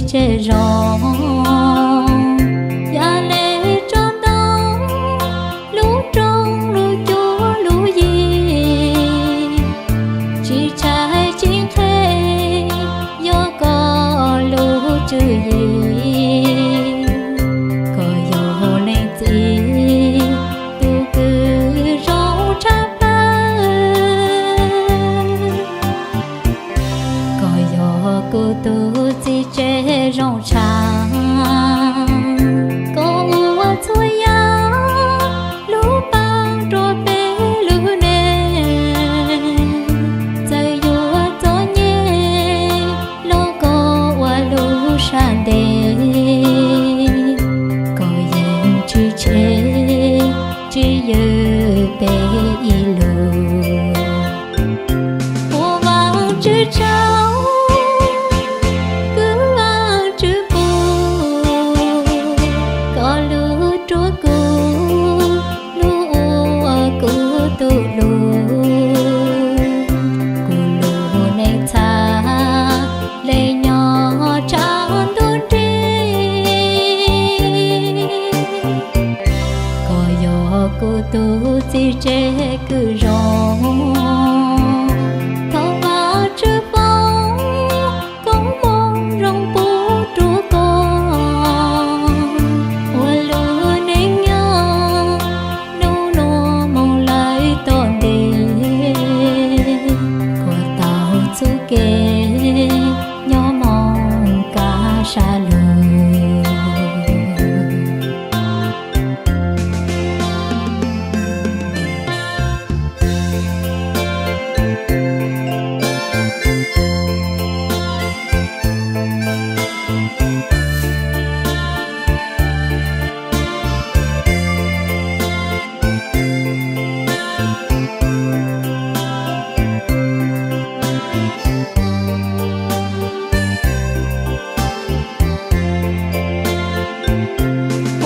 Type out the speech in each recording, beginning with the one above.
tseg zoo, yam li tso ntoo lub roob lub cuab lub yig, tsis tshaib tsis nqhis, yog koj lub tswv yim. Koj yog leej txiv tus kws zoo tshaj plaws, koj yog kuv tus txiv tsev zoo tshaj. Koj ua txhua yam lub paab rua peb lub neej, txawm yuav txom nyem los koj ua lub sab ntev. Koj yeej tsis tseg tsis ywg peb ib lus. Ua Vaajtswv tsaug, kwv Vaajtswv pub koj lub ruam kuv, lub ua kuv tug lug. Kuv lub neej txhaj le nyob tshav ntuj nrig. Koj yog kuv tus txiv tsev kws zoo. Thov Vaajtswv foom koob moov zoo pub rua koj, ua lub neej nyob nub nua moog lawm tom ntej. Koj tau txuj kev nyob moog kav sab lug.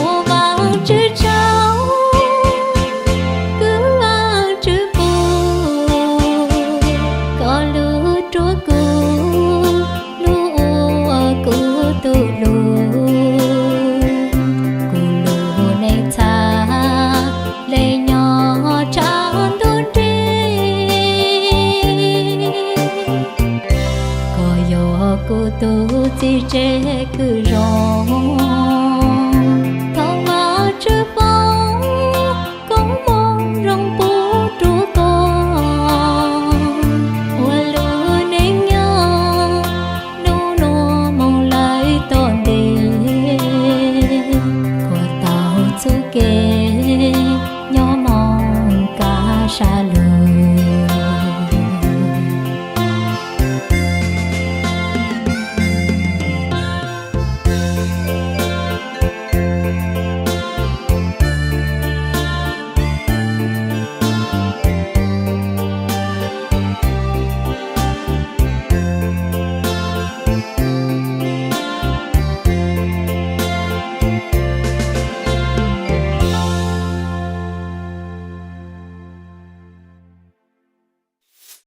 Ua Vaajtswv tsaug, kwv Vaajtswv pub koj lub ruam kuv, lub ua kuv tug lug. Kuv lub neej txhaj le nyob tshav ntuj nrig. Koj yog kuv tus txiv tsev kws zoo.